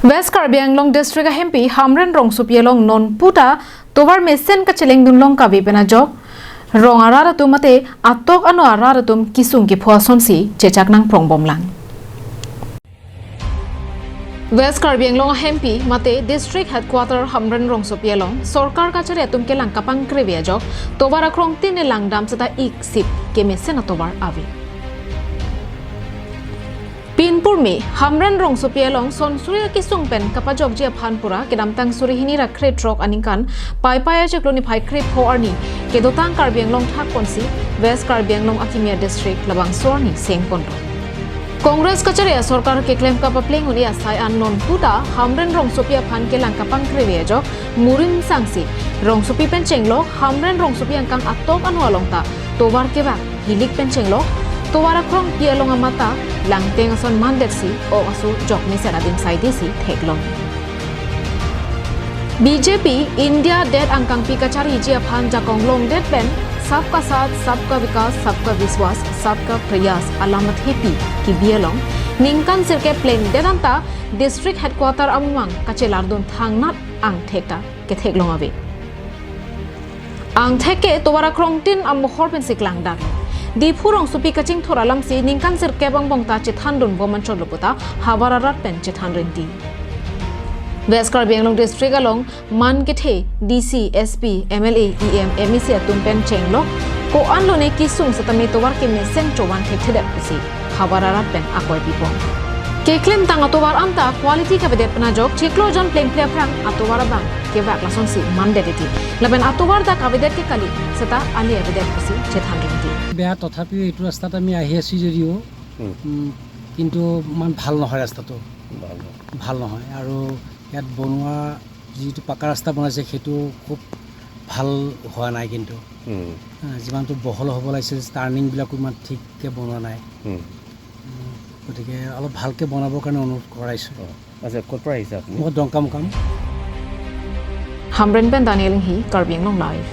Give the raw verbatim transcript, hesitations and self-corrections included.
West Karbi Anglong District ahempi Hamren rongsopi along non puta tovar mesen kachelengdun long kave pen ajok rong arat atum mate atok ano arat atum kisung kepho asonsi chechak nangprong bomlang. West Karbi Anglong ahempi mate District Headquarter Hamren rongsopi along sorkar kachari atum kelang kapangkre ave ajok tovar akrong tin le langdam seta ik sip kemesen atovar ave. Pinpurme Hamren rongsopi along sonsuri akisung pen kapajokji aphan pura kedamtang suri hini ra krethrok aningkan Paipai achiklo niphai krepho arni kedotang Karbi Anglong thakponsi West Karbi Anglong akimi a-district labangso arni sengponlo. Congress kachari asorkar keklem kapapleng un-e asai an non puta Hamren rongsopi aphan kelang kapangkre ave ajok murim sangsi rongsopi pen chenglok Hamren rongsopi angkang atok ano along ta tovar kevak hilik pen chenglok tovar akrongpi along amata langteng ason mandetsi ok aso jokmesen adim saidesi theklong. B J P India det angkangpi kachariji aphan jakong longdet pen Sabka Saath, Sabka Vikas, Sabka Vishwas, Sabka Prayas alam athepi kebi along ningkan sirkep plengdet anta District Headquarter amumang kachelardun thangnat angthek ta ketheklong ave. Angthek ke tovar akrong tin amohor pensi klangdak. Diphu rongsopi kachingthur alamsi ningkan sirkep angbong ta chethandun bom anchotlo puta havar arat pen chethan rinti. West Karbi Anglong District along man kethe D C, S P, M L A, E M, M A C atum pen chenglok ko-an lone kisung setame tovar kemesen chovan thekthedet pusi havar arat pen akoi pipon. Keklem tang atovar anta quality kavedet pen ajok chiklo jon plengple aphrang atovar abang kevak lasonsi mandet iti. Lapen atovar ta kavedet ke kali seta ale avedet pusi chethan rinti. বেয়া, তথাপিও এইটো ৰাস্তাত আমি আহি আছোঁ যদিও, হুম। উম, কিন্তু ইমান ভাল নহয় ৰাস্তাটো। ভাল নহয়। ভাল নহয়। আৰু ইয়াত বনোৱা যিটো পাকা ৰাস্তা বনাইছে, সেইটো খুব ভাল হোৱা নাই কিন্তু। হুম। আহ, যিমানটো বহল হ'ব লাগিছিল, টাৰ্ণিংবিলাকো ইমান ঠিককৈ বনোৱা নাই। হুম। উম, গতিকে অলপ ভালকৈ বনাবৰ কাৰণে অনুৰোধ কৰাইছোঁ। অ, আচ্ছা, ক'ৰ পৰা আহিছে আপুনি? মই ডংকামুকাম। Hamren pen Daniel Inghi, Karbi Anglong Live.